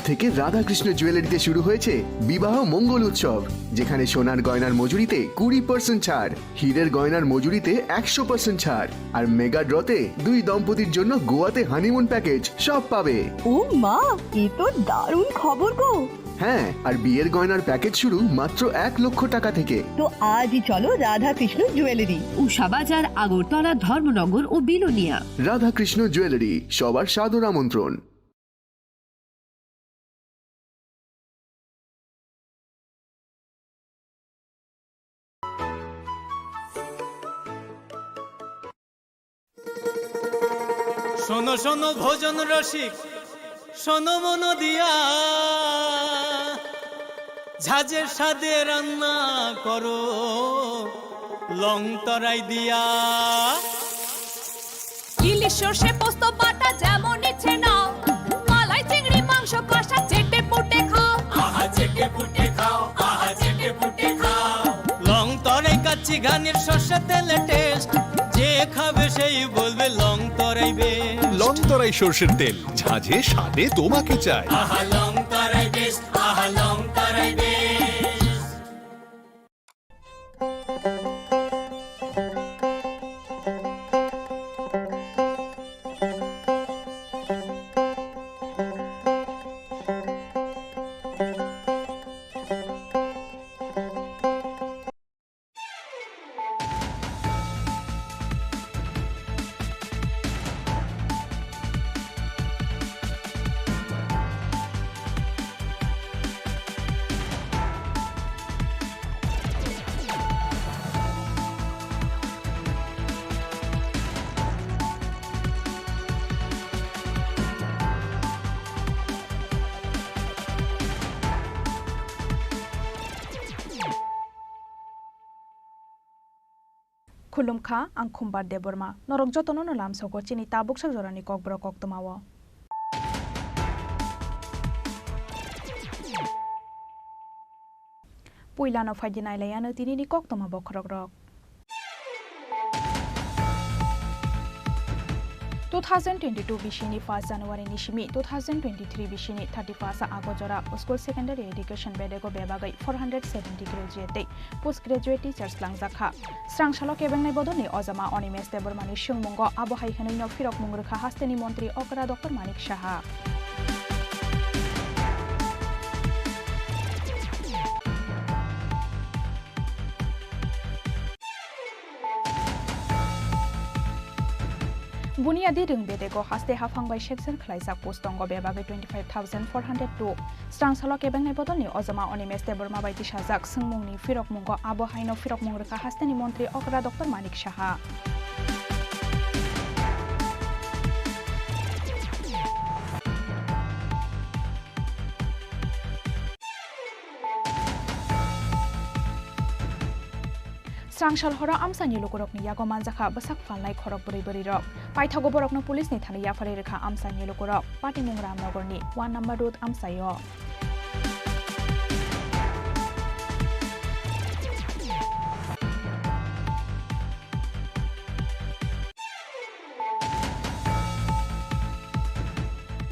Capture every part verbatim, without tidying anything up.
থেকে রাধাকৃষ্ণ জুয়েলারিতে শুরু হয়েছে বিবাহ মঙ্গল উৎসব, যেখানে সোনার গয়নার মজুরিতে কুড়ি পার্সেন্ট ছাড়, হীরের গয়নার মজুরিতে একশো পার্সেন্ট ছাড়, আর মেগা ড্রতে দুই দম্পতির জন্য গোয়াতে হানিমুন প্যাকেজ, সব পাবে। ও মা, এ তো দারুণ খবর গো। হ্যাঁ, আর বিয়ের গয়নার প্যাকেজ শুরু মাত্র এক লক্ষ টাকা থেকে। তো আজই চলো রাধাকৃষ্ণ জুয়েলারি। উষা বাজার, আগরতলা, ধর্মনগর ও বিলোনিয়া। রাধাকৃষ্ণ জুয়েলারি, সবার সাদর আমন্ত্রণ। শোনো শোনো ভোজন রসিক, শোনো মন দিয়া, ঝাঁঝের স্বাদে রান্না করো লং তরাই দিয়া। ইলিশ সর্ষে পোস্ত বাটা যেমন ইচ্ছে নাও, মালাই চিংড়ি মাংস কষা চেটে পুটে খাও। আহা চেটে পুটে খাও, আহা চেটে পুটে খাও। লং তরাই কাচ্চি ঘানির সর্ষে তেলে টেস্ট, যে খাবে সেই বলবে লং তরাই বেস্ট। লং তরাই সর্ষের তেল, ঝাঁঝে স্বাদে তোমাকে চাই। আহা লং তরাই বেস্ট, আহা লং তরাই best. Khulumkha, ang Khumbar Debbarma. Norok jotono no lamsogo chini tabuksa jorani kokborok koktwmao. Puilano phaidi nailaiano tinini koktwma bokhorokrok. Two thousand twenty-two bisini first January ni simi two thousand twenty-three bisini thirty-first August jora school secondary education bedego bebagwi four hundred seventy graduate tei post graduate teachers langjakha. Srangsalo kebengnai bodolni ojama Animesh Debbarmani swngmungo abo hai hwnwino phirokmung rwkha hasteni montri okra Doctor Manik Saha. Buniyadi rwng bedego haste haphang bai sekjak khlaijak post tongo bebagwi twenty five thousand four hundred two. Srangsalo kebengnai bodolni ojama Animesh Debbarma bai tisajak swngmungni phirokmungo abo haino phirokmung rwkha hasteni montri okra Doctor Manik Saha. Srangsal horo amchaini lukurokni yago manjakha bwsak phalnai khorok bwrwi bwrwirok. Paithago borokno police ni thani yapharwi rwkha amchaini lukurok. Patimung Ramnogorni one number road amchaio.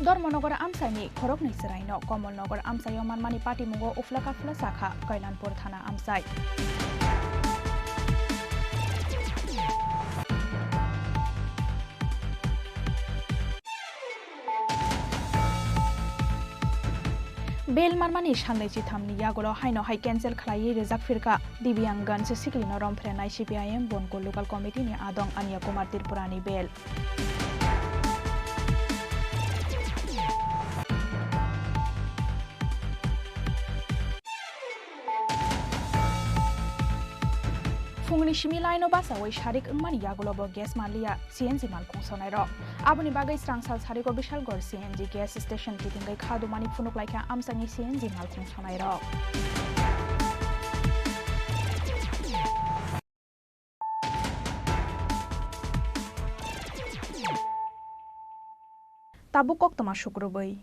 Dharmanagar amchaini khoroknwi chwraino Kamalnagar amchaio manmani patimungo uphla kaphla chakha Kailanpur thana amchai. Bail manmani salnwi chithamni yagulo haino hai cancel khlaiwi rwjak phirkha Divyang Ganj siklino romphrenai C P I M Bonkur Local Committee ni adong Anya Kumar Tripura ni bail. Phungni simi line-o bachaui sarik wngmani yagulobo gas manliya C N G malkhung sonairok. Aboni bagwi Srangsal sarigo Bishalgarh C N G gas station kitingwi kha dumani phunuklaikha amchaini C N G malkhung sonairok. Tabuk koktwma sukrubwi.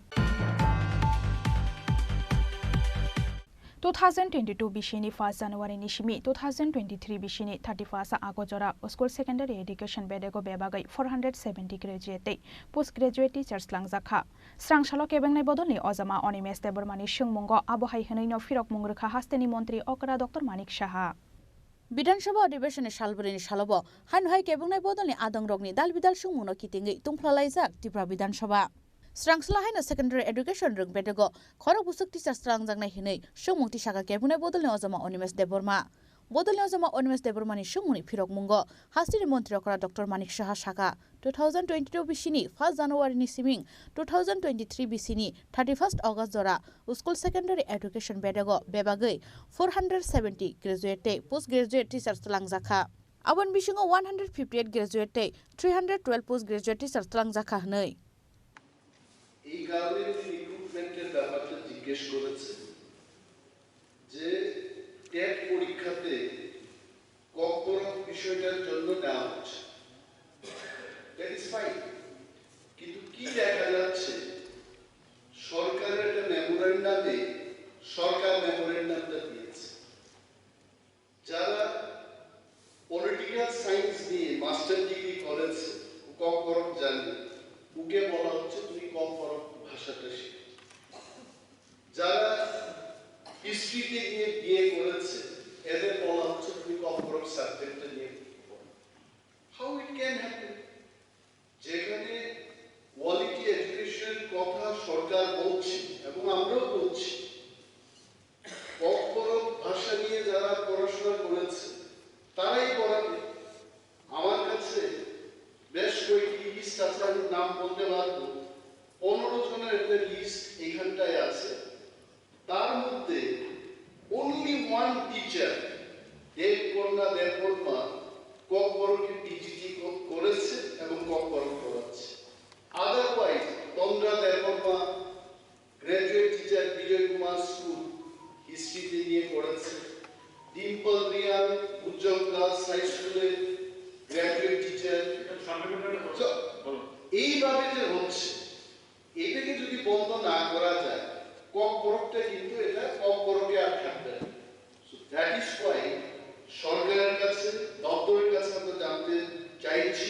Two thousand twenty-two bisini first January ni simi two thousand twenty-three bisini thirty-first August jora school secondary education bedego bebagwi four hundred seventy graduate tei post graduate teachers langjakha. Srangsalo kebengnai bodolni ojama Animesh Debbarmani swngmungo abo hai hwnwino phirokmung rwkha hasteni montri okra Doctor Manik Saha. Bidhan Sabha adhibeshonni salbrwini salobo haino hai kebengnai bodolni adongrokni dal bidal swngmungno kitingwi tungphlalaijak Tripura Bidhan Sabha. Srangsalo haino secondary education rwng bedego khorok bwswk teacher swlangjaknai hwnwi swngmung tisakha kebengnai bodolni ojama Animesh Debbarma. Bodolni ojama Animesh Debbarmani swngmungni phirokmungo hasteni montri okra Doctor Manik Saha sakha, two thousand twenty-two bisini first January ni siming two thousand twenty-three bisini thirty-first August jora school secondary education bedego bebagwi four hundred seventy graduate tei post graduate teachers twlangjakha. Aboni bisingo one hundred fifty-eight graduate tei three hundred twelve post graduate teachers twlangjakha hwnwi. এই কারণে উনি রিক্রুটমেন্টের ব্যাপারটা জিজ্ঞেস করেছেন যে টেট পরীক্ষাতে ককবরক বিষয়টার জন্য নেওয়া হচ্ছে। That is fine. কিন্তু কি দেখা যাচ্ছে, সরকারের একটা মেমোরেন্ডামে সরকার মেমোরেন্ডামটা দিয়েছে, যারা পলিটিক্যাল সায়েন্স নিয়ে মাস্টার ডিগ্রি করেছে, ককবরক জানে, ওকে বলা হচ্ছে তুমি ককবরক ভাষাটা শেখো। যারা হিস্ট্রিতে নিয়ে বিএ করেছে, এদের বলা হচ্ছে তুমি ককবরক সাবজেক্টটা নিয়ে পড়ো। How it can happen? যেখানে কোয়ালিটি এডুকেশনের কথা সরকার বলছে এবং আমরাও বলছি, ককবরক ভাষা নিয়ে যারা পড়াশোনা করেছে তারাই পড়াবে। আমার কাছে বেশ কয়েকটি লিস্ট আছে, আমি নাম বলতে পারবো, পনেরো জনের একটা লিস্ট এখানটায় আছে। তার মধ্যে only one teacher, দেবকন্যা দেববর্মা, ককবরকে পিজিটি ক-, করেছে এবং ককবরক পড়াচ্ছে। আদারওয়াইজ তন্দ্রা দেববর্মা, গ্র্যাজুয়েট টিচার বিজয় কুমার স্কুল, হিস্ট্রিতে নিয়ে পড়াচ্ছে। ডিম্পল রিয়ান, গুজ্জক গার্লস হাই স্কুলে গ্র্যাজুয়েট টিচার। তো এইভাবে যে হচ্ছে, এটাকে যদি বন্ধ না করা যায়, ককবরকটা কিন্তু এটা ককবরকে আর থাকবে না। So that is why সরকারের কাছে, দপ্তরের কাছে আমরা জানতে চাইছি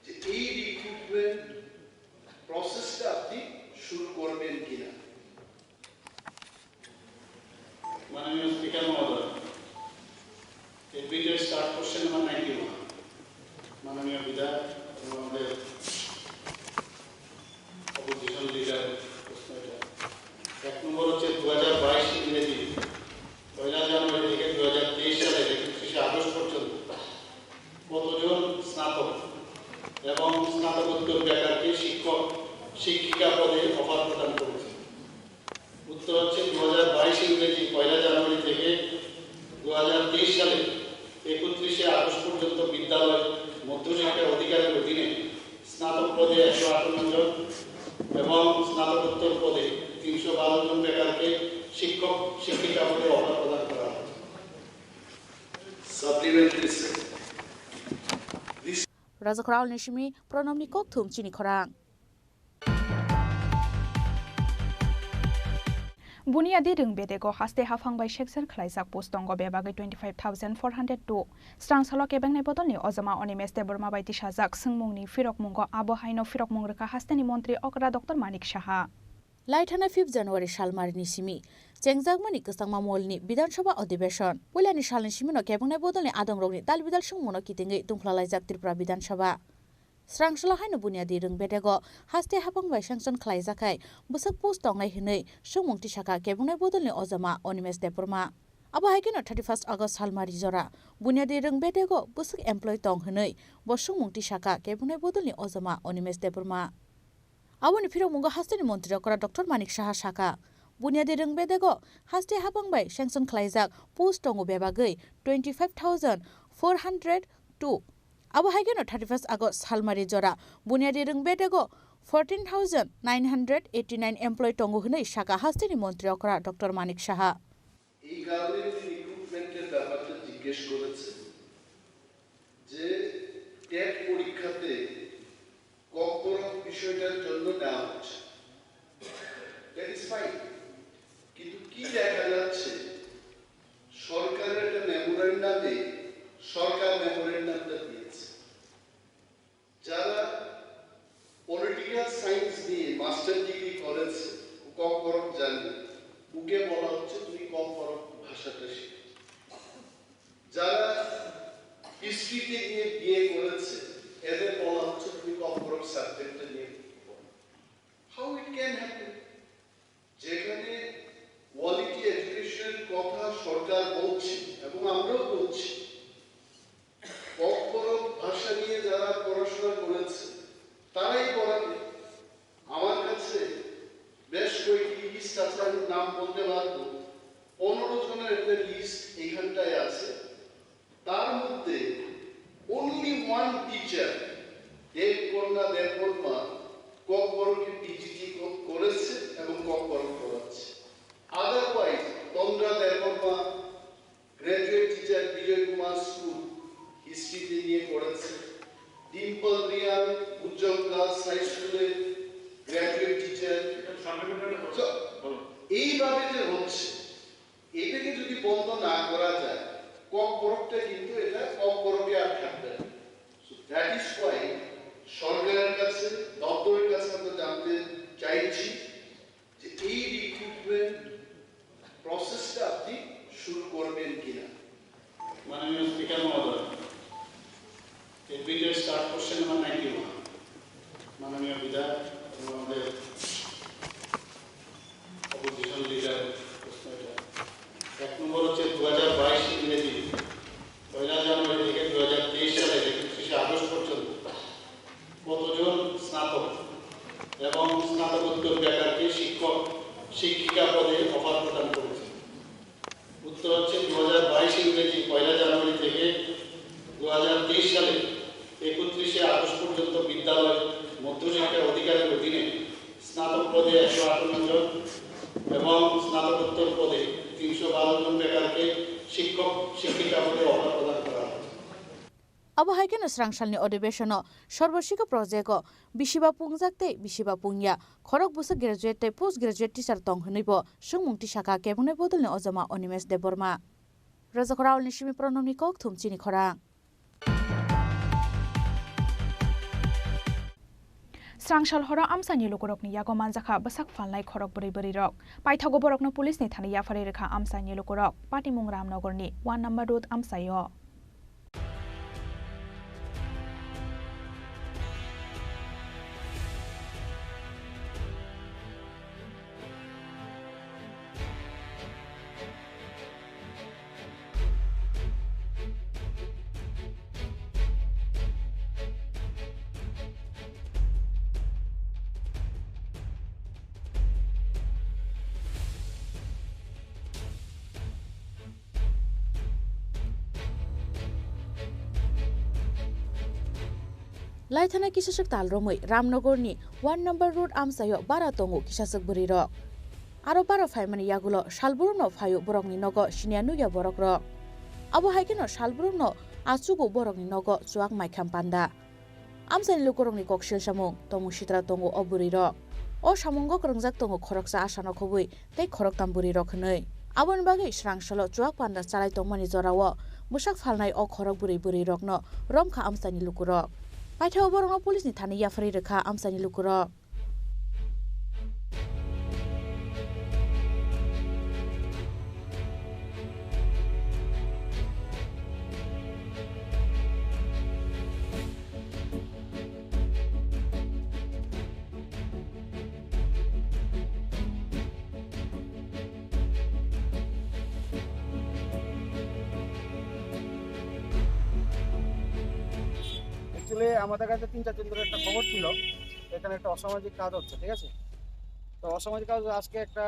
যে এই রিক্রুটমেন্ট প্রসেসটা আপনি শুরু করবেন কিনা। মাননীয় স্পিকার মহোদয়, admitted start question number ninety one. মাননীয় বিধায়ক এবং আমাদের অপোজিশন লিডার প্রশ্ন এটা। এক নম্বর হচ্ছে দু হাজার বাইশ ইংরেজি পয়লা জানুয়ারি থেকে দু হাজার তেইশ সালের একত্রিশে আগস্ট পর্যন্ত কতজন স্নাতক এবং স্নাতকোত্তর বেকারকে শিক্ষক শিক্ষিকা পদে অফার প্রদান করেছে? উত্তর হচ্ছে দু হাজার বাইশ ইংরেজি পয়লা জানুয়ারি থেকে দু হাজার তেইশ সালে একত্রিশে আগস্ট পর্যন্ত বিদ্যালয় মধ্যশিক্ষা অধিকারের অধীনে স্নাতক পদে একশো আটান্ন জন এবং স্নাতকোত্তর পদে তিনশো বারো জন বেকারকে শিক্ষক শিক্ষিকা পদে অফার প্রদান করা হয়েছে। Supplementary, sir. Rajakhor Alni simi Pranamni kokthum chini khorang. Buniyadi rwng bedego haste haphang bai section khlaijak post tongo bebagwi twenty five thousand four hundred two. Srangsalo kebengnai bodolni ojama Animesh Debbarma bai tisajak swngmungni phirokmungo abo haino phirokmung rwkha hasteni montri okra Doctor Manik Saha. Laithana fifth January salmarini simi chengjakmani kwchangma molni Bidhan Sabha adhibeshon. Puilani salni simino kebengnai bodolni adongrokni dal bidal swngmungno kitingwi tungphlalaijak Tripura Bidhan Sabha. Srangsalo haino buniyadi rwng bedego haste haphang bai sanction khlaijakhai bwswk post tongnai hwnwi swngmung tisakha kebengnai bodolni ojama Animesh Debbarma. Abo hai kheno thirty first August salmari jora buniyadi rwng bedego bwswk employee tong hwnwi bo swngmung tisakha kebengnai bodolni ojama Animesh Debbarma. Aboni phirokmungo hasteni montri okra Doctor Manik Saha sakha, buniyadi rwng bedego haste haphang bai sanction khlaijak post tongo bebagwi twenty five thousand four hundred two. Abo hai kheno thirty first August salmari jora buniyadi rwng bedego fourteen thousand nine hundred eighty nine employee tongo hwnwi sakha hasteni montri okra Doctor Manik Saha. এই কারণে উনি রিক্রুটমেন্টের ব্যাপারটা জিজ্ঞেস করেছেন যে টেট পরীক্ষাতে ককবরক বিষয়টার জন্য নেওয়া হচ্ছে। That is fine. কিন্তু কি দেখা যাচ্ছে, কে বলা হচ্ছে তুমি ককবরক ভাষাটা শিখো। যারা হিস্ট্রিতে নিয়ে বিএ করেছে, এদের বলা হচ্ছে তুমি ককবরক সাবজেক্টটা নিয়ে পড়ো। How it can happen? যেখানে কোয়ালিটি এডুকেশনের কথা সরকার বলছে এবং আমরাও বলছি, ককবরক ভাষা নিয়ে যারা পড়াশোনা করেছে, তারাই বরাতে। আমার কাছে বেশ কয়েকটি লিস্ট আছে, আমি নাম বলতে পারবো। পনেরো জনের একটা লিস্ট এখানটায় আছে। তার মধ্যে only one teacher, দেবকন্যা দেববর্মা, ককবরকে টিজিটি করেছে এবং ককবরক পড়াচ্ছে। আদারওয়াইজ, তন্দ্রা দেববর্মা, গ্র্যাজুয়েট টিচার বিজয় কুমার স্কুল, হিস্ট্রিতে নিয়ে পড়েছে। ডিম্পল রিয়ান, উজ্জ্বল গার্লস হাই স্কুলে গ্র্যাজুয়েট টিচার। তো এইভাবে যে হচ্ছে, এটাকে যদি বন্ধ না করা যায়, ককবরকটা কিন্তু এটা ককবরকে আর থাকবে না। So that is why সরকারের কাছে, দপ্তরের কাছে আমরা জানতে চাইছি যে এই রিক্রুটমেন্ট প্রসেসটা আপনি শুরু করবেন কিনা। মাননীয় স্পিকার মহোদয়, এর ভিতরে start question number ninety one, মাননীয় বিধায়ক এবং আমাদের অপোজিশন লিডার প্রশ্ন এটা। এক নম্বর হচ্ছে দু হাজার বাইশ ইংরেজি পয়লা জানুয়ারি থেকে দু হাজার তেইশ সালের একত্রিশে আগস্ট পর্যন্ত কতজন স্নাতক এবং স্নাতকোত্তর বেকারকে শিক্ষক শিক্ষিকা পদে অফার প্রদান করেছে? উত্তর হচ্ছে দু হাজার বাইশ ইংরেজি পয়লা জানুয়ারি থেকে দু হাজার তেইশ সালে একত্রিশে আগস্ট পর্যন্ত বিদ্যালয় মধ্যশিক্ষার অধিকারের অধীনে স্নাতক পদে একশো আটান্ন জন এবং স্নাতকোত্তর পদে তিনশো বারো জন বেকারকে শিক্ষক শিক্ষিকা পদে অফার প্রদান করা হয়েছে। Abo hai kheno srangsalni odhibesono Sarva Shiksha Project o bisiba pungjak tei bisiba pungya khorok bwswk graduate tei post graduate teacher tong hwnwibo swngmung tisakha kebengni bodolni ojama Animesh Debbarma. Rajakhoralni simi Pranamni kok thum chini khorang. Srangsal horo amchaini lukurokni yago manjakha bwsak phalnai khorok bwrwi bwrwirok. Paithago borokno police ni thani yapharwi rwkha amchaini lukurok. Patimung Ramnagarni one number road amchaio. Laithana kisaswk tal romwi Ramnagarni one number road amchaio bara tongo kisaswk bwrwirok. Aro bara phaimani yagulo salbrumno phaio borokni nogo siniya nukya borokrok. Abo hai kheno salbrumno achugo borokni nogo chuak maikham panda. Amchaini lukurokni kok sil samung, tongmung sitra tongo o bwrwirok. O samungo kwrwngjak tongo khoroksa asano khobwi tei khoroktam bwrwirok hwnwi. Aboni bagwi srangsalo chuak panda chalai tongmani jorao bwsak phalnai o khorok bwrwi bwrwirokno romkha amchaini lukurok. Paithao borokno police ni thani yapharwi rwkha amchaini lukurok. Actually, আমাদের কাছে তিন চার দিন ধরে একটা খবর ছিল, এখানে একটা অসামাজিক কাজ হচ্ছে, ঠিক আছে? তো অসামাজিক কাজ আজকে একটা,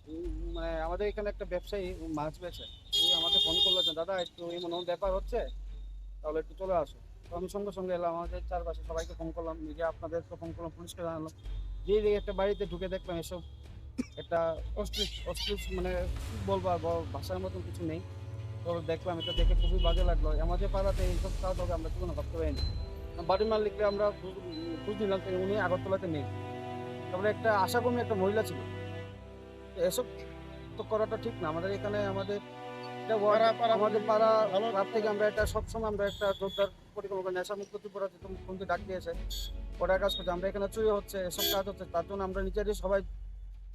উম, মানে, আমাদের এখানে একটা ব্যবসায়ী মাছ বেচে, উনি আমাকে ফোন করলো যে, "দাদা, একটু এমন এমন ব্যাপার হচ্ছে, তাহলে একটু চলে আসো।" তো আমি সঙ্গে সঙ্গে এলাম, আমাদের চারপাশে সবাইকে ফোন করলাম, মিডিয়া আপনাদেরকে ফোন করলাম, পুলিশকে জানালাম। যেই দেখি একটা বাড়িতে ঢুকে দেখলাম এসব একটা অশ্লীল, অশ্লীল, মানে, কি বলবো আর, ব-, ভাষার মতন কিছু নেই। তো দেখলাম, এটা দেখে খুবই বাজে লাগলো। আমাদের পাড়াতে এইসব কাজ হবে, আমরা জীবনে ভাবতে পারিনি। বাড়ির মালিককে আমরা খোঁজ, খোঁজ নিলাম, তো উনি আগরতলাতে নেই। তারপরে একটা আশা কর্মী, একটা মহিলা ছিল। তো এসব তো করাটা ঠিক না। আমাদের এখানে আমাদের এটা ওয়ার্ড, পাড়া, পাড়া আমাদের পাড়া ভালো। ক্লাব থেকে আমরা এটা সবসময় আমরা একটা জোরদার পরিকল্পনা, নেশামুক্ত ত্রিপুরা যেহেতু মুখ্যমন্ত্রী ডাক দিয়েছে, ওটার কাজ করছে। আমরা এখানে চুরি হচ্ছে, এসব কাজ হচ্ছে, তার জন্য আমরা নিজেরাই সবাই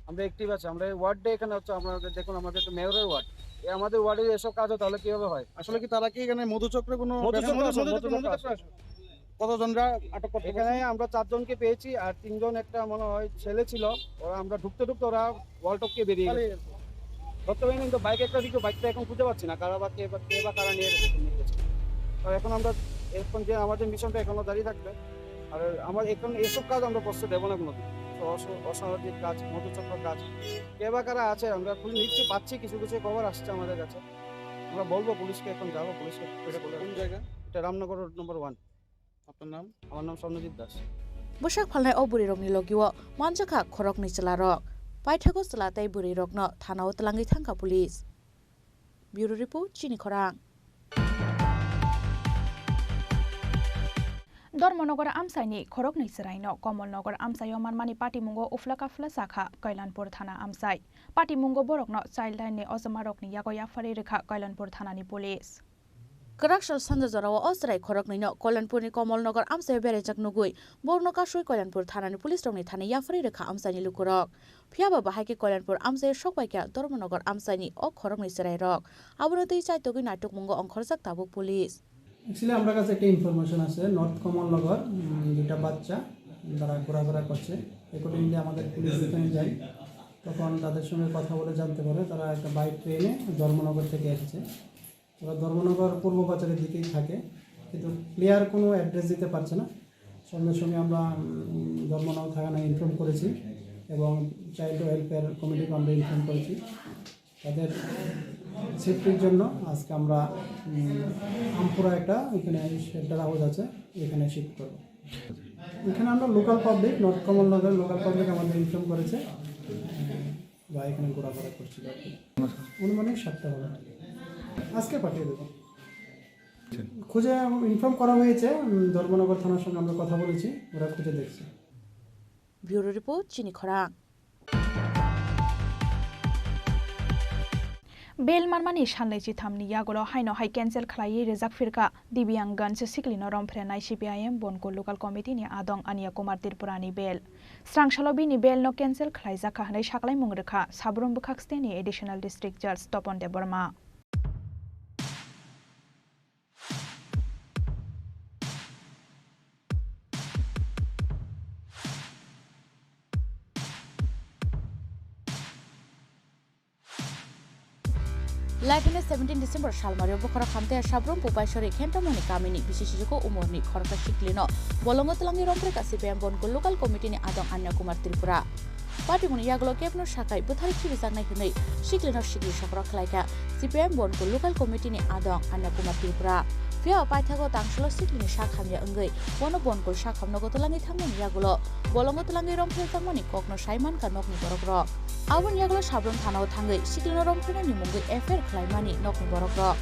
আমরা অ্যাক্টিভ আছি। আমরা এই ওয়ার্ডে এখানে হচ্ছে, আপনাদের দেখুন, আমাদের তো মেয়রের ওয়ার্ড। এই আমাদের ওয়ার্ডে এসব কাজ হয়, তাহলে কিভাবে হয়? আসলে কি তারা কি এখানে মধুচক্রে কোনো মধুচক্র ব্যবসা, আছে, মধুচক্র, মধুচক্র মধুচক্র আছে। আছে। কতজনরা আটক করতে এখানে পারছেন? আমরা চারজনকে পেয়েছি, আর তিনজন একটা মনে হয় ছেলে ছিল, ওরা আমরা ঢুকতে ঢুকতে ওরা ওয়াল টপকে বেরিয়ে গেছে। পালিয়ে গেছে। ধরতে পারিনি, কিন্তু বাইক একটা দিকে, বাইকটা এখন খুঁজে পাচ্ছি না, কারা বা কে বা, কে বা কারা নিয়ে গেছে, নিয়ে গেছে। আর এখন আমরা, এখন যে আমাদের মিশনটা এখনো জারি থাকবে। আর আমার এখন এসব কাজ আমরা করতে দেবো না কোনোদিন। তো অস-, অসামাজিক কাজ, মধুচক্র কাজ, কে বা কারা আছে, আমরা খুঁজে নিচ্ছি, পাচ্ছি, কিছু কিছু খবর আসছে আমাদের কাছে। আমরা বলবো পুলিশকে, এখন যাবো পুলিশকে, এটা বলে। কোন জায়গা? এটা রামনগর রোড নম্বর ওয়ান। আপনার নাম? আমার নাম স্বর্ণজিৎ Das. Bwsak phalnai o bwrwirokni logio manjakha khoroknwi chwlarok. Paithago chwla tei bwrwirokno thanao twlangwi thangkha police. Bureau report, Chini Khorang. Dharmanagar amchaini khoroknwi chwraino Kamalnagar amchaio manmani patimungo uphla kaphla chakha Kailanpur thana amchai. Patimungo borokno child line ni ojomarokni yago yapharwi rwkha Kailanpur thanani police. Kwrak sal sanja jorao o chwrai khoroknwino Kailanpurni Kamalnagar amchaio beraijak nugwi borokno kasui Kailanpur thanani police rokni thani yapharwi rwkha amchaini lukurok. Phiyaba bahai khe Kailanpur amchaio sokpaikha Dharmanagar amchaini o khoroknwi chwrairok. Abono twi chaitogwi naitukmungo ongkhorjak tabuk police. Actually আমার কাছে একটা ইনফরমেশন আছে, নর্থ কমলনগর, উম, দুইটা বাচ্চা তারা ঘোরাফেরা করছে। অ্যাকর্ডিংলি আমাদের পুলিশ ওখানে যাই, তখন তাদের সঙ্গে কথা বলে জানতে পারে তারা একটা বাইক ট্রেনে ধর্মনগর থেকে এসেছে। ওরা ধর্মনগর পূর্ব বাজারের দিকেই থাকে, কিন্তু ক্লিয়ার কোনো অ্যাড্রেস দিতে পারছে না। সঙ্গে সঙ্গে আমরা, উম, ধর্মনগর থানায় ইনফর্ম করেছি এবং চাইল্ড ওয়েলফেয়ার কমিটিকে আমরা ইনফর্ম করেছি। তাদের সেফটির জন্য আজকে আমরা, উম, আমপুরা একটা এখানে শেল্টার হাউস আছে, এখানে শিফট করব। এখানে আমরা লোকাল পাবলিক, নর্থ কমলনগরের লোকাল পাবলিক আমাদের ইনফর্ম করেছে, উম, বা এখানে ঘোরাফেরা করছিল আর কি। অনুমানিক সাতটা হবে। আজকে পাঠিয়ে দেবো। খুঁজে ইনফর্ম করা হয়েছে, উম, ধর্মনগর থানার সঙ্গে আমরা কথা বলেছি, ওরা খুঁজে দেখছে। Bureau report, Chini Khorang. Bail manmani salnwi chithamni yagulo haino hai cancel khlaiwi rijak phirkha Dibyang Ganj siklino romphrenai C P I M Bonkol Local Committee ni adong Anya Kumar Tripura ni bail. Srangsalo bini bail no cancel khlaijakha hwnwi saklaimung rwkha Sabrum Bwkhak State ni Additional District Judge Topon Debbarma. Laiphaini seventeen December salmario bokhorok hamtaya Sabrum Pupaisori Khentamoni kamini bisi sijugo umorni khoroksa siklino bolongo twlangwi romphrekha C P M Bonkol Local Committee ni adong Anya Kumar Tripura. Patimungni yagulo kebno sakai bwtharwi khibijaknai hwnwi siklino sikri sokro khlaikha C P M Bonkol Local Committee ni adong Anya Kumar Tripura. Phiya paithago tangsalo siklini sak hamya wngwi bono Bonkol sak hamno gotolangwi thangmani yagulo bolongo twlangwi romphrejakmani kokno sai mankha nokni borokrok. Aboni yagulo Sabrum thanao thangwi siklino romphrenani mungwi F I R khlaimani nokni borokrok.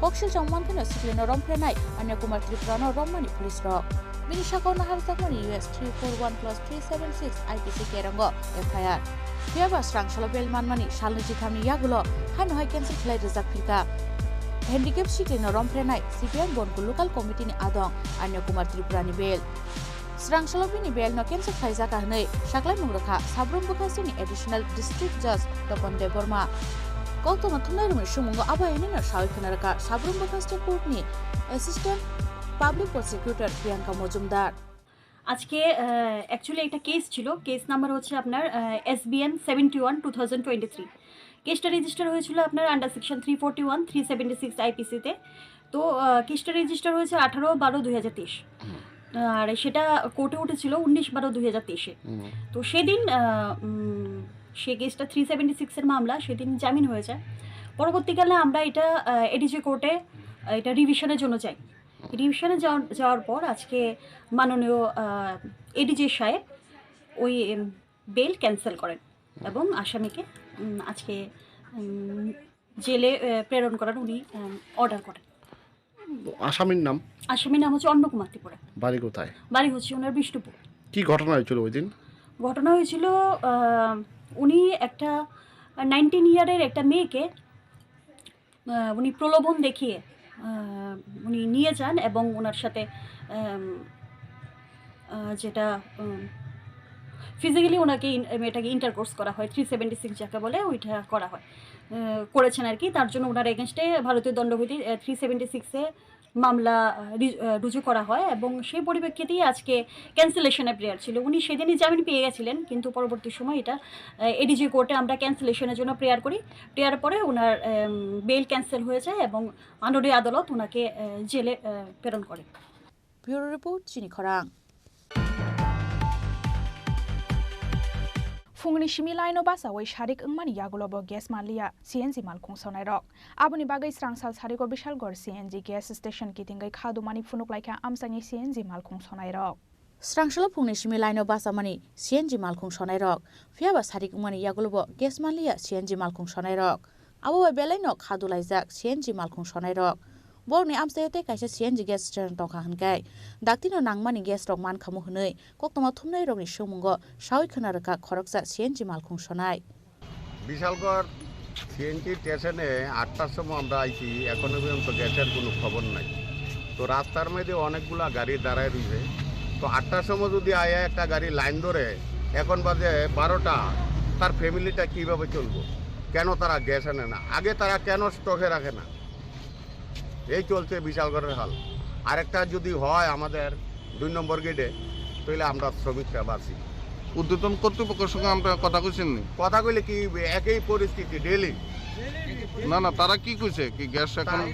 Koksil chong mankheno siklino romphrenai Anya Kumar Tripurano rommani police rok. Bini sakao naharjakmani U S three four one clause three seven six I P C kerongo F I R. Phiyaba srangsalo bail manmani salnwi chithamni yagulo haino hai cancel khlai rijak phirkha. Handicap siklino romphrenai C P M Bonkol Local Committee ni adong Anya Kumar Tripura ni bail. Srangsalo bini bail no cancel khlaijak hwnwi saklaimung rwkha Sabrum Bwkhak State ni Additional District Judge Topon Debbarma. Koktwma thumnairokni sumungo abo hinino sawi khna rwkha Sabrum Bwkhak State Court ni Assistant Public Prosecutor Priyanka Mojumdar. আজকে actually একটা case ছিল। Case number হচ্ছে আপনার SBN seventy one two thousand twenty three. কেসটা register হয়েছিল আপনার under section three forty one three seventy six আইপিসিতে। তো আহ, কেসটা রেজিস্টার হয়েছে আঠারো বারো দুই হাজার তেইশ। আর সেটা কোর্টে উঠেছিল উনিশ বারো দুই হাজার তেইশে। তো সেদিন আহ, উম, সেই কেসটা থ্রি সেভেন্টি সিক্সের মামলা, সেদিন জামিন হয়ে যায়। পরবর্তীকালে আমরা এটা এডিজে কোর্টে আহ, এটা রিভিশনের জন্য যাই। রিভিশনে যাওয়ার যাওয়ার পর আজকে মাননীয় এডিজে সাহেব ওই বেল ক্যান্সেল করেন এবং আসামিকে উম, আজকে উম, জেলে আহ, প্রেরণ করার উনি অর্ডার করেন। আসামির নাম? আসামির নাম হচ্ছে অন্ন কুমার ত্রিপুরা। বাড়ি কোথায়? বাড়ি হচ্ছে ওনার বিষ্ণুপুর। কি ঘটনা হয়েছিল ওই দিন? ঘটনা হয়েছিল আহ, উনি একটা নাইনটিন ইয়ারের একটা মেয়েকে আহ, উনি প্রলোভন দেখিয়ে আহ, উনি নিয়ে যান এবং ওনার সাথে আম, আহ, যেটা উম, ফিজিক্যালি ওনাকে ইন-, মেয়েটাকে ইন্টারকোর্স করা হয়, থ্রি সেভেন্টি সিক্স যাকে বলে, ওইটা করা হয়। আহ, করেছেন আর কি। তার জন্য ওনার এগেনস্টে ভারতীয় দণ্ডবিধি, আহ, থ্রি সেভেন্টি সিক্সে মামলা, আহ, রি-, আহ, রুজু করা হয় এবং সেই পরিপ্রেক্ষিতেই আজকে ক্যান্সেলেশনের প্রেয়ার ছিল। উনি সেদিনই জামিন পেয়ে গেছিলেন, কিন্তু পরবর্তী সময় এটা, আহ, এডিজি কোর্টে আমরা ক্যান্সেলেশনের জন্য প্রেয়ার করি। প্রেয়ার পরে ওনার, আম, বেইল ক্যান্সেল হয়ে যায় এবং মাননীয় আদালত ওনাকে, আহ, জেলে, আহ, প্রেরণ করে। Bureau report, Chini Khorang. Phungni simi line-o bachaui sarik wngmani yagulo bo gas manliya C N G malkhung sonairok. Aboni bagwi srangsal sariko Bishalgarh C N G gas station kitingwi khadumani phunuklaikha amchaini C N G malkhung sonairok. Srangsalo phungni simi line-o bachamani C N G malkhung sonairok, phiyaba sarik wngmani yagulo bo gas manliya C N G malkhung sonairok. Abo bai belaino kha dulaijak C N G malkhung sonairok. Borokni amchaio tei kaisa C N G gas station tongkha hwnkhe, daktino nangmani gas rok mankhamu hwnwi koktwma thumnairokni swngmungo saui khwna rwkha khoroksa C N G malkhung sonai. Bishalgarh CNG স্টেশনে আটটার সময় আমরা আইছি, এখনো পর্যন্ত গ্যাসের কোনো খবর নাই। তো রাস্তার মধ্যে অনেকগুলা গাড়ি দাঁড়ায় রয়েছে। তো আটটার সময় যদি আয়া একটা গাড়ি লাইন ধরে, এখন বাজে বারোটা, তার ফ্যামিলিটা কিভাবে চলবো? কেন তারা গ্যাস আনে না? আগে তারা কেন স্টকে রাখে না? এই চলছে বিশালগড়ের হাল। আরেকটা যদি হয় আমাদের দুই নম্বর গেটে, তাহলে আমরা শ্রমিকরা বাঁচি। ঊর্ধ্বতন কর্তৃপক্ষের সঙ্গে আপনারা কথা কইছেন নি? কথা কইলে কি একই পরিস্থিতি ডেইলি? না, না, তারা কি কইছে? কি গ্যাস এখন তাই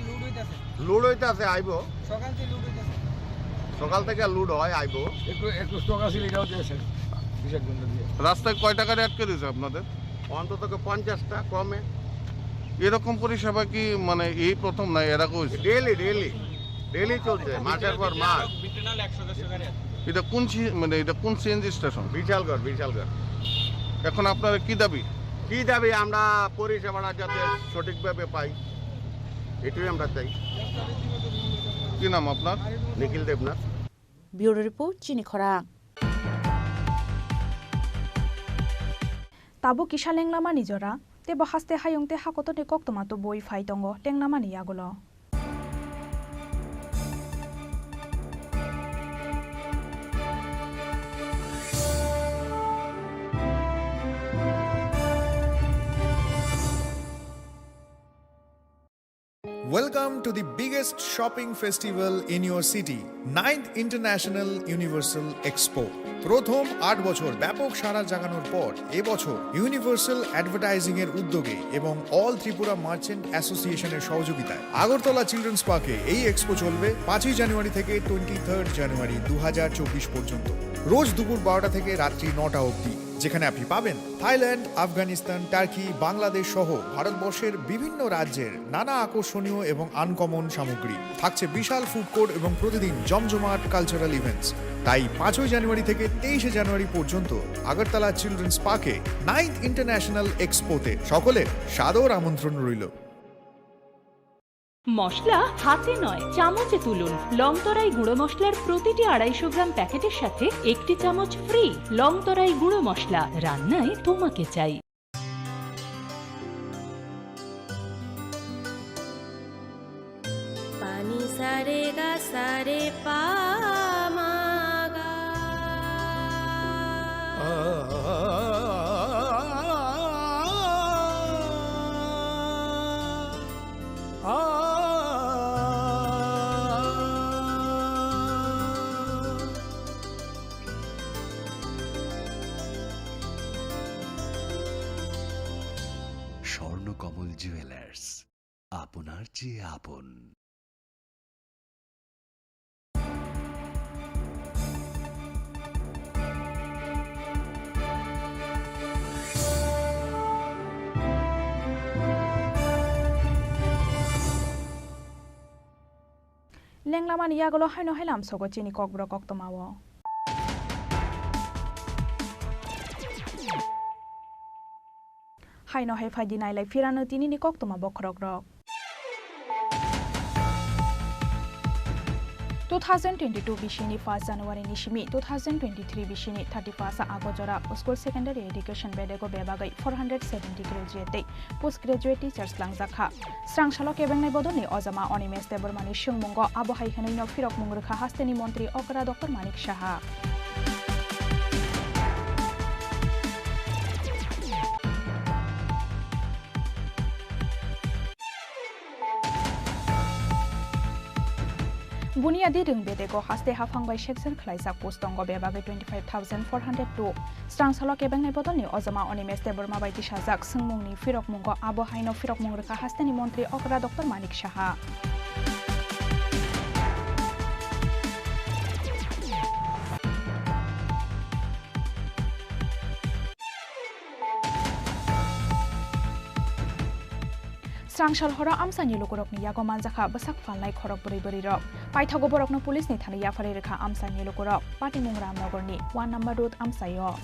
লোড হইতাছে, আইবো। সকাল থেকে লোড হইতাছে। সকাল থেকে লোড হয়, আইবো। একটু, একটু স্টক আছিল, এটাও দিয়েছে, বিশ এক ঘন্টা দিয়ে। রাস্তায় কয় টাকা রেট করে দিয়েছে আপনাদের? অন্তত পঞ্চাশটা কমে। এরকম পরিষেবা কি মানে এই প্রথম না, এর আগেও হয়েছে? ডেইলি, ডেইলি, ডেইলি চলছে, মাসের পর মাস। এটা কোন সি-, মানে এটা কোন সিএনজি স্টেশন? বিশালগড়, বিশালগড়। এখন আপনারা কি দাবি? কি দাবি? আমরা পরিষেবাটা যাতে সঠিকভাবে পাই, এটাই আমরা চাই। কি নাম আপনার? নিখিল Debnath. Bureau report, Chini Khorang. Tabuk kisa lenglamani jora, tei bo haste hayung tei hakotorni koktwma tubui phai tongo lenglamani yagulo. Welcome to the biggest shopping festival in your city, ninth International Universal Expo. প্রথম আট বছর ব্যাপক সাড়া জাগানোর পর এবছর universal advertising এর উদ্যোগে এবং অল ত্রিপুরা মার্চেন্ট অ্যাসোসিয়েশনের সহযোগিতায় আগরতলা চিলড্রেন্স পার্কে এই এক্সপো চলবে পাঁচই জানুয়ারি থেকে টোয়েন্টি থার্ড জানুয়ারি দু হাজার চব্বিশ পর্যন্ত, রোজ দুপুর বারোটা থেকে রাত্রি নটা অবধি, যেখানে আপনি পাবেন থাইল্যান্ড, আফগানিস্তান, টার্কি, বাংলাদেশ সহ ভারতবর্ষের বিভিন্ন রাজ্যের নানা আকর্ষণীয় এবং আনকমন সামগ্রী। থাকছে বিশাল ফুড কোর্ট এবং প্রতিদিন জমজমাট কালচারাল ইভেন্টস। তাই পাঁচই জানুয়ারি থেকে তেইশে জানুয়ারি পর্যন্ত আগরতলা চিলড্রেন্স পার্কে নাইন্থ ইন্টারন্যাশনাল এক্সপোতে সকলের সাদর আমন্ত্রণ রইল। মশলা হাতে নয়, চামচে তুলুন। লংতরাই গুঁড়ো মশলার প্রতিটি আড়াইশো গ্রাম প্যাকেটের সাথে একটি চামচ ফ্রি। লংতরাই গুঁড়ো মশলা, রান্নায় তোমাকে চাই। Pani sa re ga sa re pa ma ga. Swarnakamal jewellers, আপনার চেয়ে আপন। Lenglamani yagulo haino hai lamsogo chini kokborok koktwmao. Haino hai phaidi nailai phirano tinini koktwma bokhorokrok. Two thousand twenty-two bisini first January ni simi two thousand twenty-three bisini thirty-first August jora school secondary education bedego bebagwi four hundred seventy graduate tei post graduate teachers langjakha. Srangsalo kebengnai bodolni ojama Animesh Debbarmani swngmungo abo hai hwnwino phirokmung rwkha hasteni montri okra Doctor Manik Saha. Buniadi rwng bedego haste haphang bai sekjer khlaijak post tongo bebagwi twenty five thousand four hundred two. Srangsalo kebengnai bodolni ojoma Animesh Debbarma bai tisajak swngmungni phirokmungo abo haino phirokmung rwkha hasteni montri okra Doctor Manik Saha. Srangsal horo amchaini lukurokni yago manjakha bwsak phalnai khorok bwrwi bwrwirok. Paithago borokno police ni thani yapharwi rwkha amchaini lukurok. Patimung Ramnagarni one number road amchaio.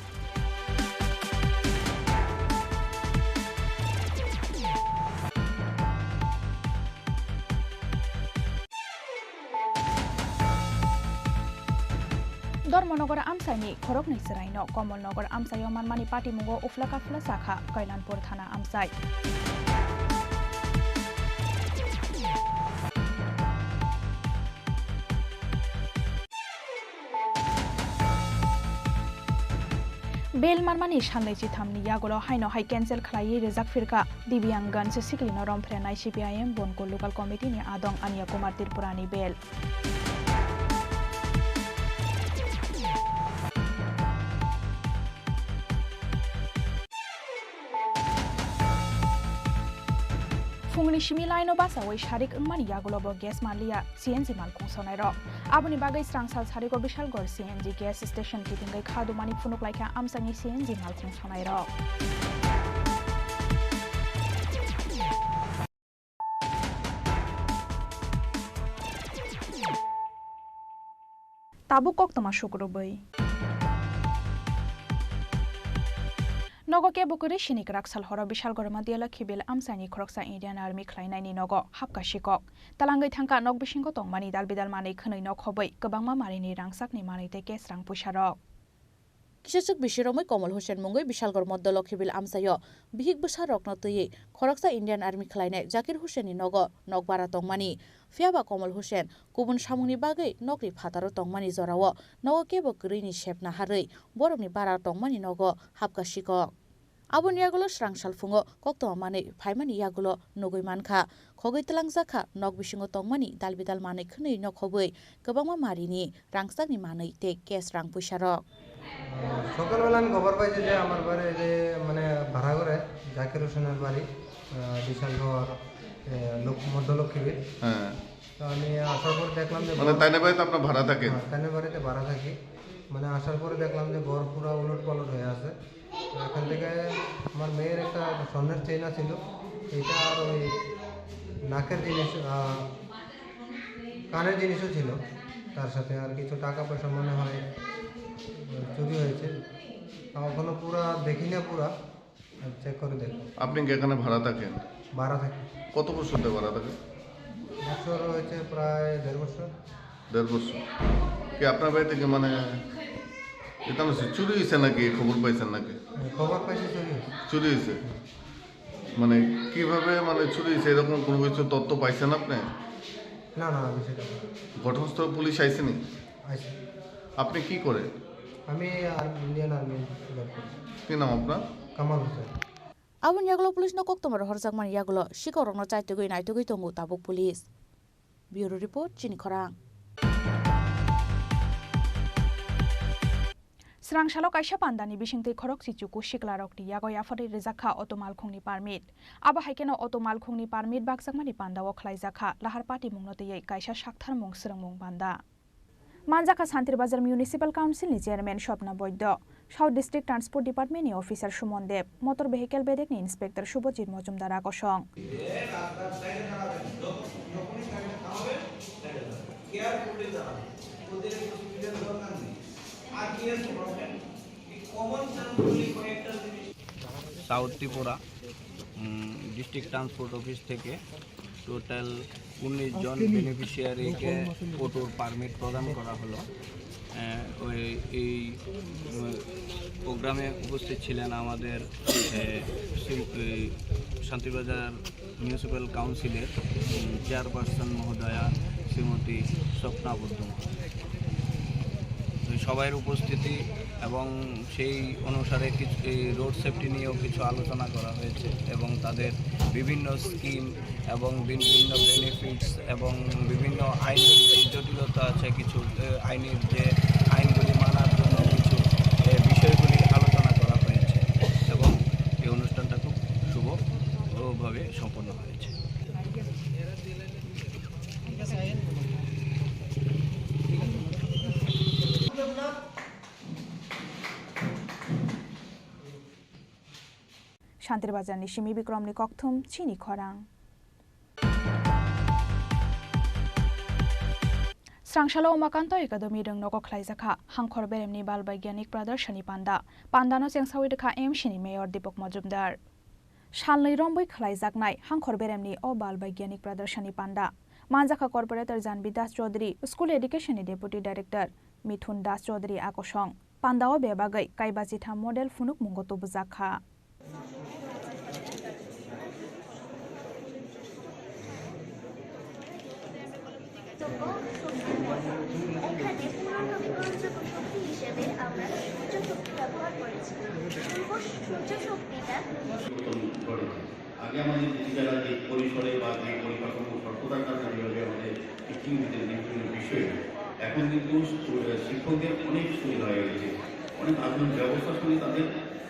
Dharmanagar amchaini khoroknwi chwraino Kamalnagar amchaio manmani patimungo uphla kaphla chakha Kailanpur thana amchai. Bail manmani salnwi chithamni yagulo haino hai cancel khlaiwi rijak phirkha Dibyangganj siklino romphrenai C P I M Bonkur Local Committee ni adong Anya Kumar Tripurani bail. Phungni simi laino bachaui sarik wngmani yagulobo gas manliya, C N G malkhung sonairok. Aboni bagwi srangsal sarigo Bishalgarh C N G gas station kitingwi khadumani phunuklaikha amchaini C N G malkhung sonairok. Tabuk koktwma sukrubwi. Nogo kebo kwrwi sini kwrak sal horo Bishalgarh Madhya Lakhibil amchaini khoroksa Indian Army khlainaini nogo hapkha sikok. Talangwi thangkha nok bisingo tongmani dalbidal manwi khwnwi nok hobwi kwbangma marini rangchakni manwi tei cash rang puisarok. Kisachwk bisi romwi Kamal Hussain mungwi Bishalgarh Madhya Lakhibil amchaio bihik bwsarokno twiwi khoroksa Indian Army khlainai Zakir Hussainni nogo nok bara tongmani. Phiyaba Kamal Hussain kubun samungni bagwi nokni phataro tongmani jorao nogo kebo kwrwini sep naharwi borokni bara tongmani nogo hapkha sikok. Aboni yagulo srangsal phungo koktwma manwi phaimani yagulo nugwi mankha, khogwi twlangjakha nok bisingo tongmani dalbidal manwi khwnwi nok hobwi kwbangma marini rangchakni manwi tei cash rang puisarok. সকালবেলা আমি খবর পাইছি যে আমার বাড়ি, এই যে, মানে, ভাড়া ঘরে জাকির হোসেনের বাড়ি, আহ, বিশালগড়, আহ, লোক-, মধ্যলক্ষ্মীবিল। হ্যাঁ। তো আমি আসার পর দেখলাম যে মানে, ঘর তাইনের বাড়িতে আপনার ভাড়া থাকেন? হ্যাঁ, তাইনের বাড়িতে ভাড়া থাকি। মানে, আসার পরে দেখলাম যে ঘর পুরা উলট পালট হয়ে আছে। তো এখান থেকে আমার মেয়ের একটা স্বর্ণের চেইন আছিল, এটা আর ওই নাকের জিনিস, আহ, কানের জিনিসও ছিল, তার সাথে আর কিছু টাকা পয়সা মনে হয়, আহ, চুরি হয়েছে। তা ওখানে পুরা দেখি না পুরা, আর চেক করে দেখো। আপনি কি এখানে ভাড়া থাকেন? ভাড়া থাকি। কত বছর ধরে ভাড়া থাকেন? বছর হয়েছে প্রায় দেড় বছর। দেড় বছর। কি আপনার বাড়ি থেকে মানে এটা মানে চুরি হয়েছে নাকি খবর পাইছেন নাকি? হ্যাঁ, খবর পাইছি চুরি হয়েছে। চুরি হয়েছে? মানে কিভাবে মানে চুরি হয়েছে এরকম কোনো কিছু তথ্য পাইছেন আপনি? না, না, আমি সেটা পাইনি। ঘটনাস্থলে পুলিশ আইসেনি? আইসে। আপনি কি করে? আমি আর ইন্ডিয়ান আর্মি জব করি। কি নাম আপনার? কামাল Hossain. Aboni yagulo police no koktwma rohorjakmani yagulo sikorokno chaitugwi naitugwi tongo tabuk police. Bureau report, Chini Khorang. Srangsalo kaisa pandani bisingtwi khorokchi chuku siklarokni yago yapharwi rijak kha auto malkhungni permit. Abo hai kheno auto malkhungni permit bakjakmani pandao khlaijak kha lahar patimungno twiwi kaisa saktharmung swrwngmung panda. Manjakha Santir Bazar Municipal Council ni Chairman Swapna Boido, South District Transport Department ni Officer Suman Deb, Motor Vehicle bedek ni Inspector Subhajit Mojumdar a kosong. South Tripura, um, District Transport Office থেকে টোটাল উনিশ জন বেনিফিশিয়ারিকে অটোর পারমিট প্রদান করা হলো। আহ, ওই, এই, উম, প্রোগ্রামে উপস্থিত ছিলেন আমাদের, আহ, শ্রী-, এই শান্তিবাজার মিউনিসিপ্যাল কাউন্সিলের, উম, চেয়ারপারসন মহোদয়া শ্রীমতী স্বপ্না বর্ধন। তো সবার উপস্থিতি এবং সেই অনুসারে কিছু এই রোড সেফটি নিয়েও কিছু আলোচনা করা হয়েছে এবং তাদের বিভিন্ন স্কিম এবং বিভিন্ন বেনিফিটস এবং বিভিন্ন আইনি যে জটিলতা আছে, কিছু, এ, আইনের যে আইনগুলি মানার জন্য কিছু, এ, বিষয়গুলি আলোচনা করা হয়েছে এবং এই অনুষ্ঠানটা খুব শুভভাবে সম্পন্ন হয়েছে। Shantir Bazarni simi Bikromni kokthum chini khorang. Srangsalo Umakanto Academy rwngnogo khlaijakha Hangkhor Beremni Bal Baigyanik Pradarshani Panda. Pandano chengsawi rwkha M C ni Mayor Deepak Majumdar. Salnwi rombwi khlaijaknai Hangkhor Beremni o Bal Baigyanik Pradarshani Panda manjakha Corporator Janbi Das Chaudhary, School Education ni Deputy Director Mithun Das Chaudhary a kosong. Pandao bebagwi kaiba chitham model phunukmungo tubujakha. এখানে পুনর্নবীকরণযোগ্য শক্তি হিসেবে আমরা সূর্য শক্তি ব্যবহার করেছি। পূর্ব সূর্য শক্তিটা আগে আমাদের টিচাররা যে পরিসরে বা যে পরিকাঠামো স্বল্পতার কারণে যেভাবে আমাদের টিচিং দিতেন বিভিন্ন বিষয়ে, এখন কিন্তু স্টু-, শিক্ষকদের অনেক সুবিধা হয়ে গেছে, অনেক আধুনিক ব্যবস্থার সঙ্গে তাদের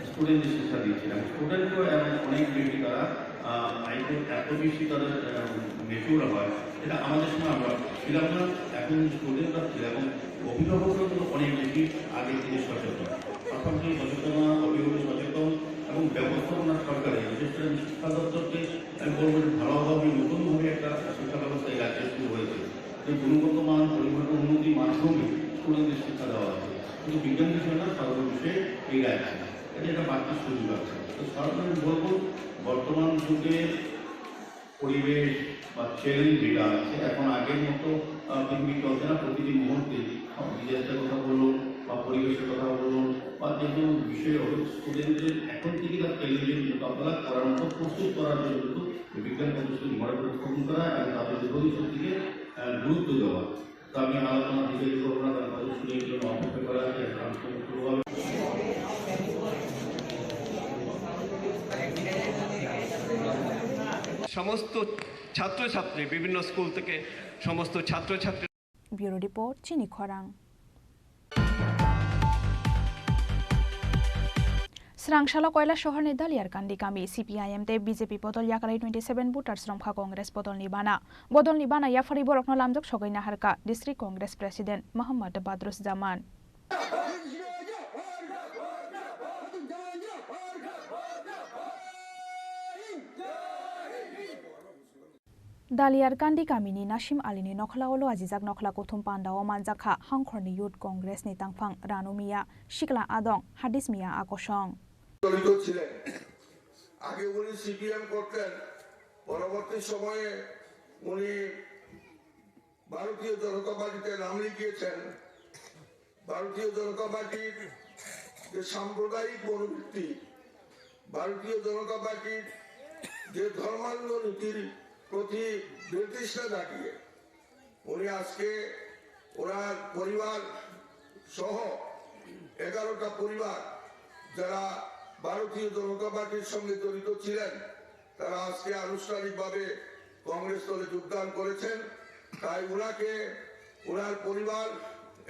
স্টুডেন্টদের শিক্ষা দিচ্ছি। আর স্টুডেন্টও এখন অনেক বেশি তারা, আহ, মাইন্ডে এত বেশি তাদের, আহ, ম্যাচিওর হয়, এটা আমাদের সময় আমরা ছিলাম না। এখন স্টুডেন্টরা এবং অভিভাবকরা কিন্তু অনেক বেশি আগে থেকে সচেতন। পাশাপাশি সচেতনতা, অভিভাবক সচেতন এবং ব্যবস্থাপনা সরকারের, বিশেষ করে আমি শিক্ষা দপ্তরকে আমি বলবো যে ধারাবাহিকভাবে নতুনভাবে একটা শিক্ষা ব্যবস্থা এই রাজ্যে শুরু হয়েছে। যে গুণগত মান, পরিমাণ, উন্নতি মাধ্যমে স্টুডেন্টদের শিক্ষা দেওয়া হচ্ছে। শুধু বিজ্ঞান বিষয় না, সাধারণ বিষয়ে এই রাজ্যে এটা একটা বাড়তি সুযোগ আছে। তো সর্বশেষ বলবো, বর্তমান যুগে পরিবেশ বা চ্যালেঞ্জ যেটা আছে, এখন আগের মতো, আহ, পৃথিবী চলছে না। প্রতিটি মুহূর্তে, আহ, ডিজাস্টার কথা বলুন বা পরিবেশের কথা বলুন বা যে কোনো বিষয়ে হোক, স্টুডেন্টদের এখন থেকে তার চ্যালেঞ্জের মোকাবেলা করার মতো প্রস্তুত করার জন্য কিন্তু বিজ্ঞান প্রযুক্তির মডেল উপস্থাপন করা এবং তাদের ভবিষ্যৎ দিকে, আহ, গুরুত্ব দেওয়া। তো আমি আলোচনা দীর্ঘায়িত করবো না, কারণ কথা শুনে জন্য অপেক্ষা করা আছে, এখন আমি শুরু হবে। সমস্ত ছাত্রছাত্রী, বিভিন্ন স্কুল থেকে সমস্ত ছাত্রছাত্রী। Bureau Report, chini khorang. Srangsalo Koilasahar ni Daliarkandi kami C P I M tei B J P bodol yakarwi twenty seven voters romkha Congress bodolni bana. Bodolni bana yapharwi borokno lamjak sogwi naharkha District Congress President Mohammad Badrus Zaman. Daliarkandi kamini Nasim Alini nokhla o luajijak nokhla kuthum pandao manjakha Hangkhorni Youth Congress ni tangphang Ranu Miya, Sikla Adong, Hadis Miya a kosong. জড়িত ছিলেন। আগে উনি সিপিএম করতেন, পরবর্তী সময়ে উনি ভারতীয় জনতা পার্টিতে নাম লিখিয়েছেন। ভারতীয় জনতা পার্টির যে সাম্প্রদায়িক মনোবৃত্তি, ভারতীয় জনতা পার্টির যে ধর্মান্ধ নীতির প্রতি বিতৃষ্ণা জাগিয়ে উনি আজকে ওনার পরিবার সহ এগারোটা পরিবার যারা ভারতীয় জনতা পার্টির সঙ্গে জড়িত ছিলেন, তারা আজকে আনুষ্ঠানিকভাবে কংগ্রেস দলে যোগদান করেছেন। তাই ওনাকে, ওনার পরিবার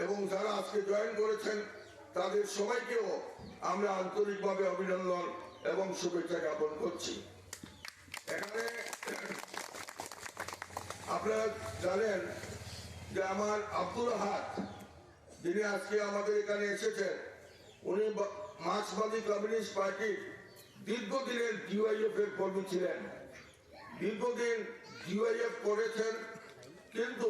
এবং যারা আজকে জয়েন করেছেন, তাদের সবাইকেও আমরা আন্তরিকভাবে অভিনন্দন এবং শুভেচ্ছা জ্ঞাপন করছি। এখানে আপনারা জানেন যে আমার আব্দুল আহাদ, যিনি আজকে আমাদের এখানে এসেছেন, উনি বা-, মার্ক্সবাদী কমিউনিস্ট পার্টির দীর্ঘদিনের ডিওয়াইএফ এর কর্মী ছিলেন, দীর্ঘদিন ডিওয়াইএফ করেছেন, কিন্তু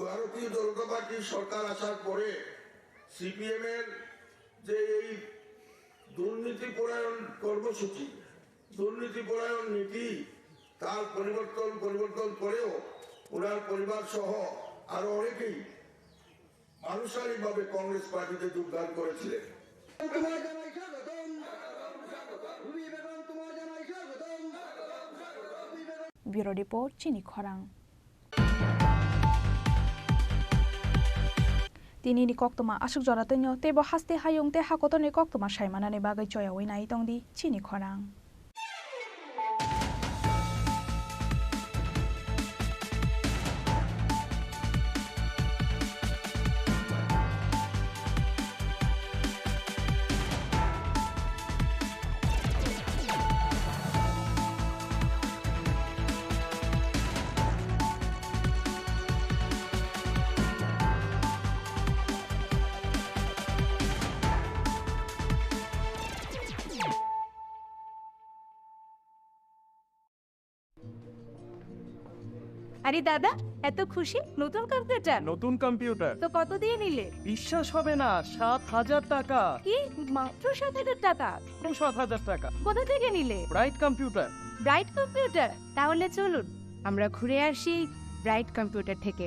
ভারতীয় জনতা পার্টির সরকার আসার পরে সিপিএম এর যে এই দুর্নীতিপরায়ণ কর্মসূচি, দুর্নীতিপরায়ণ নীতি, তার পরিবর্তন, পরিবর্তন করেও ওনার পরিবার সহ আরো অনেকেই আনুষ্ঠানিকভাবে কংগ্রেস পার্টিতে যোগদান করেছিলেন। তোমায় জানাই স্বাগতম। রুবি বেগম, তোমায় জানাই স্বাগতম। Bureau Report, chini khorang. Tinini koktwma aswk jora twino, teibo haste hayung tei hakotorni koktwma saimanani bagwi choyaui nai tongdi chini khorang. আরে দাদা, এত খুশি? নতুন কম্পিউটার? নতুন কম্পিউটার। তো কত দিয়ে নিলে? বিশ্বাস হবে না, সাত হাজার টাকা। কি? মাত্র সাত হাজার টাকা? মাত্র সাত হাজার টাকা। কোথা থেকে নিলে? Bright computer. Bright computer? তাহলে চলুন, আমরা ঘুরে আসি ব্রাইট কম্পিউটার থেকে।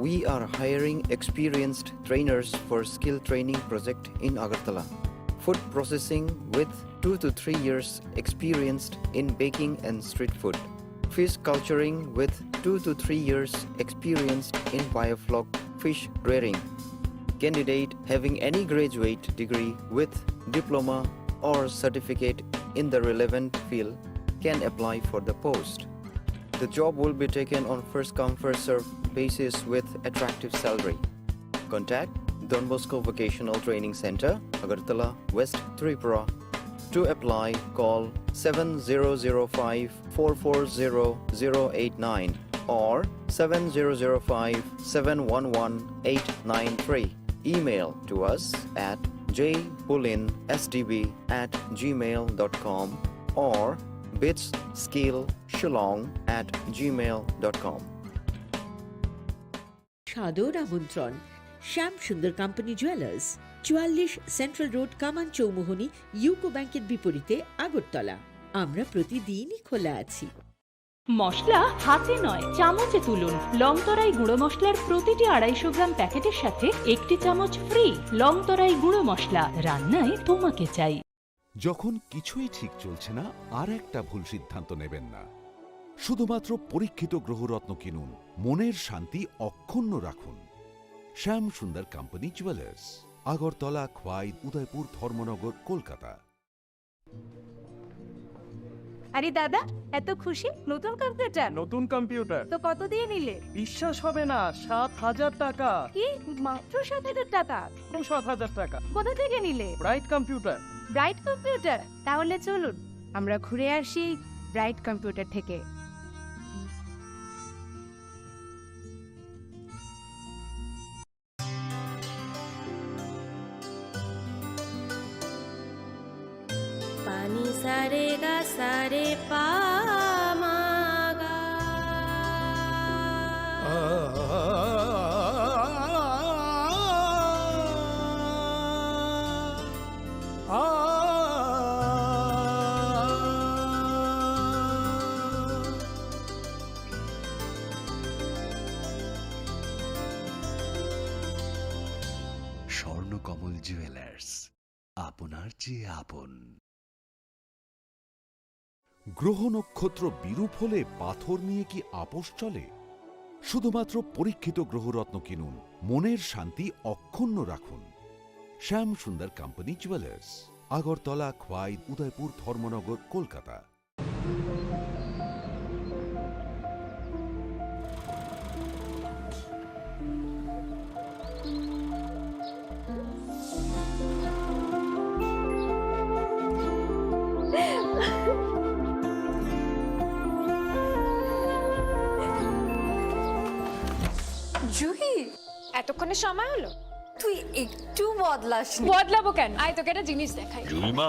We are hiring experienced trainers for skill training project in Agartala. Food processing with two to three years experienced in baking and street food. Fish culturing with two to three years experienced in biofloc fish rearing. Candidate having any graduate degree with diploma or certificate in the relevant field can apply for the post. The job will be taken on first come, first serve basis with attractive salary. Contact Don Bosco Vocational Training Center, Agartala, West Tripura. To apply, call seven zero zero five four four zero zero eight nine or seven zero zero five seven one one eight nine three. Email to us at j pulin s d b at gmail dot com or bits skill shillong at gmail dot com. সাদর আমন্ত্রণ শ্যাম সুন্দর company jewellers, চুয়াল্লিশ central road, কামান চৌমুহনী, ইউকো ব্যাংকের বিপরীতে, আগরতলা। আমরা প্রতিদিনই খোলা আছি। মশলা হাতে নয়, চামচে তুলুন। লংতরাই গুঁড়ো মশলার প্রতিটি আড়াইশো গ্রাম প্যাকেটের সাথে একটি চামচ ফ্রি। লংতরাই গুঁড়ো মশলা, রান্নায় তোমাকে চাই। যখন কিছুই ঠিক চলছে না, আর একটা ভুল সিদ্ধান্ত নেবেন না। শুধুমাত্র পরীক্ষিত গ্রহরত্ন কিনুন, মনের শান্তি অক্ষুণ্ণ রাখুন। শ্যাম সুন্দর কোম্পানি জুয়েলার্স, আগরতলা, খোয়াই, উদয়পুর, ধর্মনগর, কলকাতা। আরে দাদা, এত খুশি? নতুন কম্পিউটার? নতুন কম্পিউটার। তো কত দিয়ে নিলে? বিশ্বাস হবে না, সাত হাজার টাকা। কি? মাত্র সাত হাজার টাকা? মাত্র সাত হাজার টাকা। কোথা থেকে নিলে? Bright computer. Bright computer? তাহলে চলুন, আমরা ঘুরে আসি ব্রাইট কম্পিউটার থেকে। Pani sare ga sare pa ma ga. Swarnakamal jewellers, আপনার চেয়ে আপন। গ্রহ নক্ষত্র বিরূপ হলে পাথর নিয়ে কি আপোষ চলে? শুধুমাত্র পরীক্ষিত গ্রহরত্ন কিনুন, মনের শান্তি অক্ষুণ্ণ রাখুন। শ্যাম সুন্দর কোম্পানি জুয়েলার্স, আগরতলা, খোয়াই, উদয়পুর, ধর্মনগর, কলকাতা। জুহি, এতক্ষণে সময় হলো? তুই একটু বদলাসনি। বদলাবো কেন? আয়, তোকে একটা জিনিস দেখাই। জুইমা,